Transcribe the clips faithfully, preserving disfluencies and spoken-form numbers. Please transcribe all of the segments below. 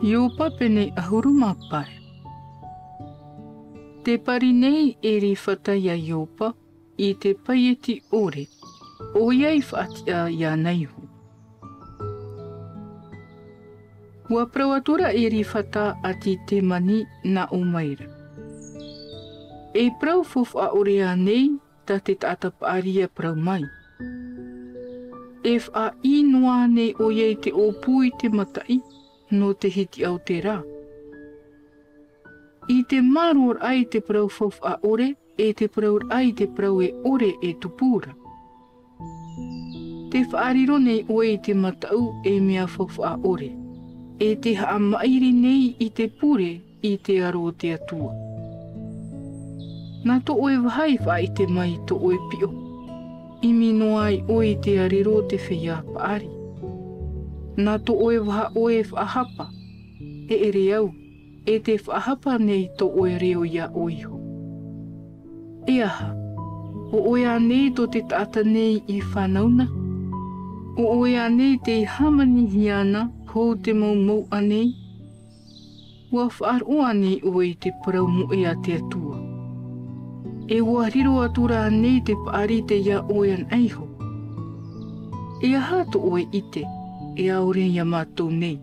Ioba pene ʻahuru mā pae. Tē pari nei ʻErifata iā Ioba i te paieti ʻore, ʻoia i faʻatiʻa iāna iho. ʻUa parau atura ʻErifata ʻāti Temani, nā ʻō mai ra: E parau faufaʻa ʻore ānei tā te taʻata paʻari ʻia parau mai? E faʻaʻī noa ānei ʻoia i te ʻōpū i te mataʻi nō te hitiʻa o te rā? I te māroraʻa i te parau faufaʻa ʻore, e te parauraʻa i te parau e ʻore e tupu ra. Tē faʻariro nei ʻoe i te mataʻu ei mea faufaʻa ʻore, e tē haʻamaʻiri nei i te pure i te aro o te Atua. Nā tō ʻoe vaha i faʻaʻite mai i tō ʻoe piʻo, ʻimi noa ai ʻoe i te arero o te feiā paʻari. Nā tō ʻoe vaha ʻoe e faʻahapa, e ʻere au, e tē faʻahapa nei tō ʻoe reo iā ʻoe iho. E aha, ʻo ʻoe ānei tō te taʻata nei i fānau na? ʻO ʻoe ānei tei hāmanihia na hou te mau mouʻa nei? ʻUa faʻaroʻo ānei ʻoe i te parau moʻe a te Atua? E ʻua riro atura ānei te paʻari tei iā ʻoe anaʻe iho? E aha tō ʻoe ʻite, e ʻaore iā mātou nei?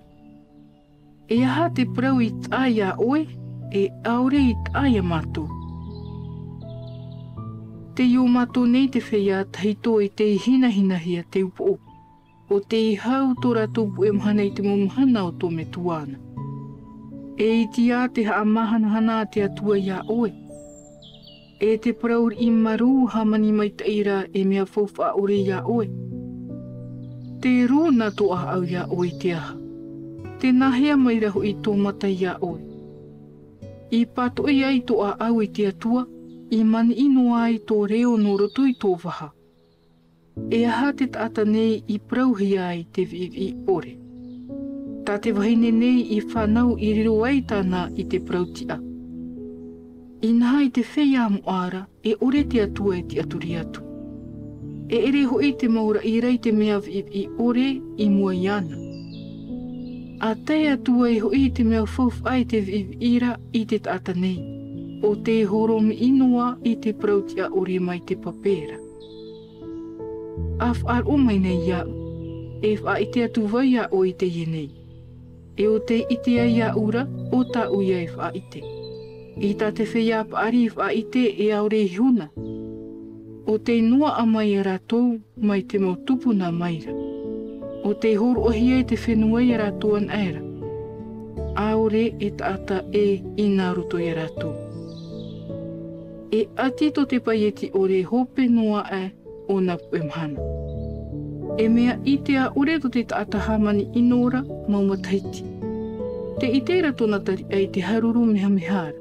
E aha te parau i taʻa iā ʻoe, e ʻaore i taʻa iā mātou? Tei ō mātou nei te feiā tahito e tei hinahinahia te upoʻo, ʻo tei hau tō rātou puʻe mahana i te mau mahana o tō Metuana. E iti ā te haʻamahanahana a te Atua iā ʻoe, e te parau riʻi marū hāmani maitaʻi ra e mea faufaʻa ʻore iā ʻoe. Tē rū na tō ʻāʻau iā ʻoe i te aha? Tē nāhea mai ra hoʻi tō mata iā ʻoe? I pātoʻi ai tō ʻāʻau i te Atua, i maniʻi noa ai tō reo nō roto i tō vaha. E aha te taʻata nei i parauhia ai te viʻiviʻi ʻore? Tā te vahine nei i fānau i riro ai tāna i te parau tiʻa. Inaha i te feiā moʻa ra, e ʻore te Atua e tiʻaturi atu. E ʻere hoʻi te mau raʻi ra i te mea viʻiviʻi ʻore i mua iāna. ʻA tae atu ai hoʻi te mea faufaʻa i te viʻiviʻi ra i te taʻata nei, ʻo tē horomiʻi noa i te parau tiʻa ʻore mai te pape ra. ʻA faʻaroʻo mai nei iāʻu, e faʻaʻite atu vau iā ʻoe i teie nei. E ʻo tei ʻite ai iāʻu ra, ʻo tāʻu ia e faʻaʻite. I tā te feiā paʻari i faʻaʻite e ʻaore i huna. ʻO tei noaʻa mai ia rātou mai te mau tupuna mai ra. ʻO tei hōroʻahia i te fenua ia rātou anaʻe ra. ʻAore e taʻata ʻē i nā roto ia rātou. E ʻati tō te paieti ʻore hope noa aʻe ʻōna puʻe mahana. E mea ʻite ʻaʻore tō te taʻata hāmani ʻino ra mau matahiti. Tē ʻite ra tōna tariʻa i te haruru mehameha ra.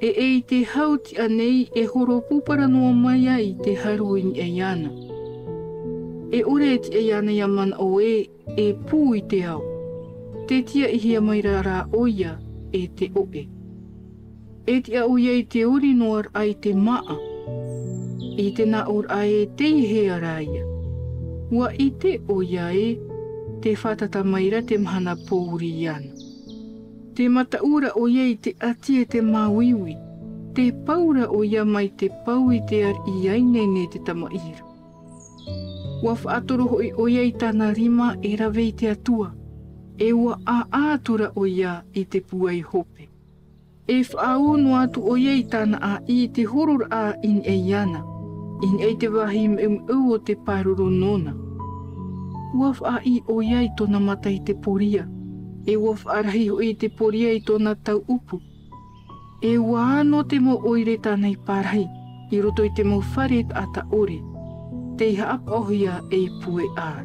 E ʻei te hau tiʻa nei e horo pūpara noa mai ai te haru i niʻa iāna. E ʻore e tiʻa iāna ia manaʻo ē, e pū i te ao. Tē tiaʻihia mai ra rā ʻoia e te ʻoʻe. E tiʻa ʻoia i te ori noa raʻa i te māʻa. I te nāʻōraʻa ē tei hea rā ia. ʻUa ʻite ʻoia ē, tē fātata mai ra te mahana pōuri iāna. Tē mataʻu ra ʻoia i te ʻati e te māuiui. Tē pau ra ʻoia mai te pau i te ariʻi ineine te tamaʻi ra. ʻUa faʻatoro hoʻi ʻoia i tāna rima e rave i te Atua, e ʻua ʻāʻā atu ra ʻoia i te pūai hope. E faʻaū noa atu ʻoia i tāna ʻāʻī i te hororaʻa i niʻa iāna, i niʻa i te vāhi meumeu o te pāruru nōna. ʻUa faʻaʻī ʻoia i tōna mata i te poria, e ʻua faʻarahi hoʻi i te poria i tōna tauʻupu. E ʻua ʻano te mau ʻoire tāna i pārahi, i roto i te mau fare taʻata ʻore, tei haʻapaʻohia ei pueʻa ra.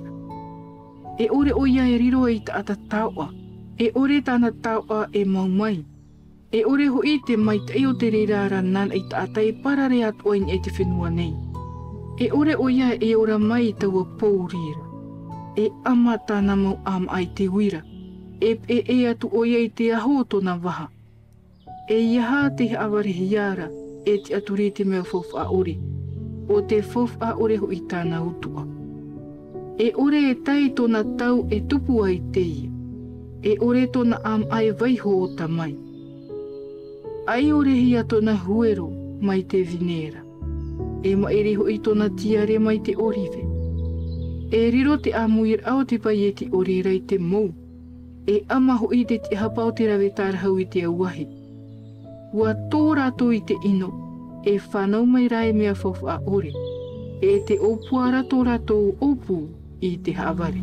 E ʻore ʻoia e riro ei taʻata taoʻa, e ʻore tāna taoʻa e mau mai. E ʻore hoʻi te maitaʻi o te reira ra nāna i taʻata e parare atoʻa i niʻa i te fenua nei. E ʻore ʻoia e ora mai i taua pōuri ra. E ʻama tāna mau ʻāmaʻa i te uira. E peʻe atu ʻoia i te aho o tōna vaha. E ʻeiaha te haʻavarehia ra, e tiʻaturi i te mea faufaʻa ʻore, ʻo te faufaʻa ʻore hoʻi tāna utuʻa. E ʻore e tae i tōna tau e tupu ai teie. E ʻore tōna ʻāmaʻa e vaiho ʻo Tamai. ʻAiʻorehia tōna huero mai te vine ra. E maʻiri hoʻi tōna tiare mai te ʻorive. E riro te ʻāmuiraʻa o te paieti ʻore ra i te mou. E ʻama hoʻi te tiʻahapa o te rave tārahu i te auahi. ʻUa tō rātou i te ʻino, e fānau mai rā e mea faufaʻa ʻore, e te ʻōpua ra tō rātou ʻōpū i te haʻavare.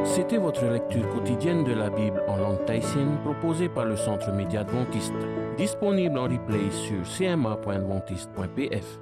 C'était votre lecture quotidienne de la Bible en langue tahitienne proposée par le Centre Média Adventiste, disponible en replay sur C M A point adventiste point P F.